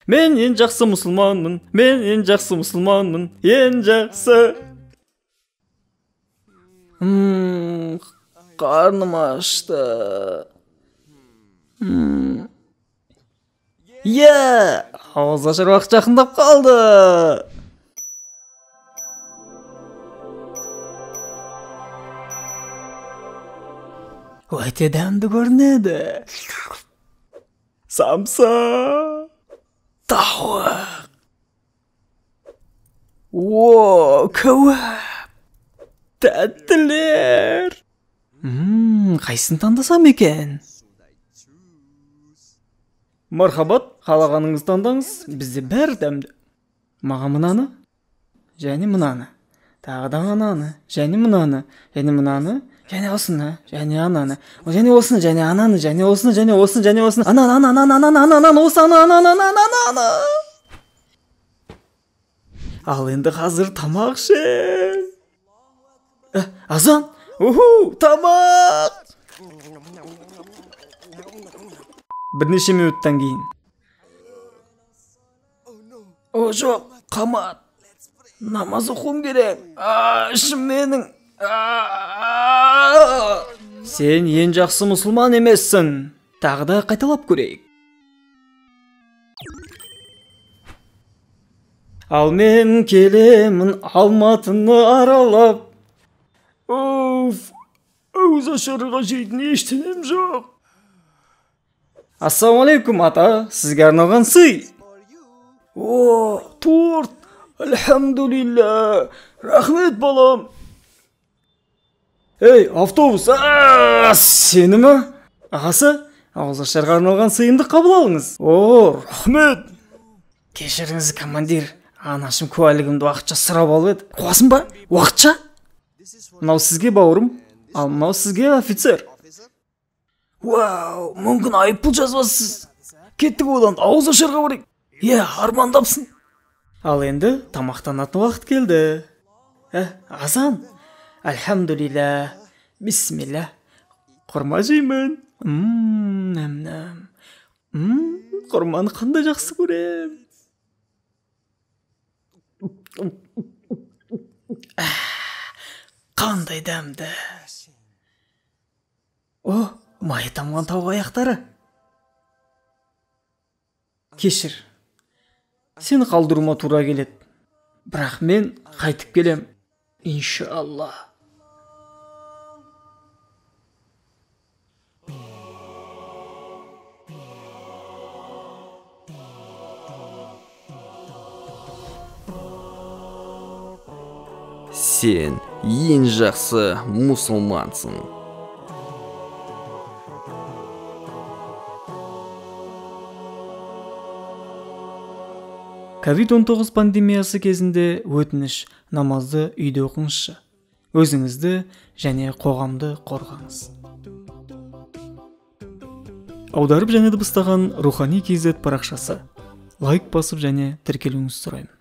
Мен ең жақсы мұсылманмын, мен ең жақсы мұсылманмын, ең жақсы. Қарным ашты. Иә, ауыз ашар уақыт жақындап қалды. Өте дәмді көрінеді. Самса. Тауық. О, кәуап. Тәттілер. Қайсысын таңдасам екен? Мархабат, қалағаныңызды таңдаңыз, бізде бәрі дәмді. Маған мынаны, және мынаны, тағы да ананы, және мынаны, және мынаны, және осыны, және ананы, және осыны, және ананы, және осыны, және осыны, және осыны, ананы, ананы, ананы, ананы, ананы, осы, ананы, ананы, ананы, ананы. Ал енді қазір тамақ ішем. Азан! Уху, тамақ! Бірнеше минуттан кейін. О, жоқ, қамат. Намаз оқуым керек. Ішім менің. Сен ең жақсы мұсылман емессің. Тағы да қайталап көрейік. Ал мен келемін Алматыны аралап. Уф, ауыз ашарға жейтін ештеңем жоқ. Ассалаумағалейкум, ата, сізге арналған сый. О, торт, альхамдулилля, рахмет, балам. Ей, автобус, сені ме? Ағасы, ауыз ашарға арналған сыйымды қабыл алыңыз. О, рахмет. Кешіріңіз, командир, анашым куәлігімді уақытша сұрап алып еді. Қуасың ба? Уақытша? Мынау сізге, бауырым, ал мынау сізге, офицер. Вау, мүмкін айыппұл жазбассыз. Кеттік одан, ауыз ашарға барайық. Иә, армандапсың. Ал енді тамақтанатын уақыт келді. Азан. Альхамдулилля, бисмилля. Құрма жеймін. Нәм-нәм. Құрманы қандай жақсы көрем. Қандай дәмді. О, майы тамған тауық аяқтары. Кешір, сені қалдыруыма тура келеді. Бірақ мен қайтып келем, иншалла. Сен ең жақсы мұсылмансың. COVID-19 пандемиясы кезінде өтініш, намазды үйде оқыңызшы. Өзіңізді және қоғамды қорғаңыз. Аударып және дыбыстаған Рухани KZ парақшасы. Лайк басып және тіркелуіңізді сұраймын.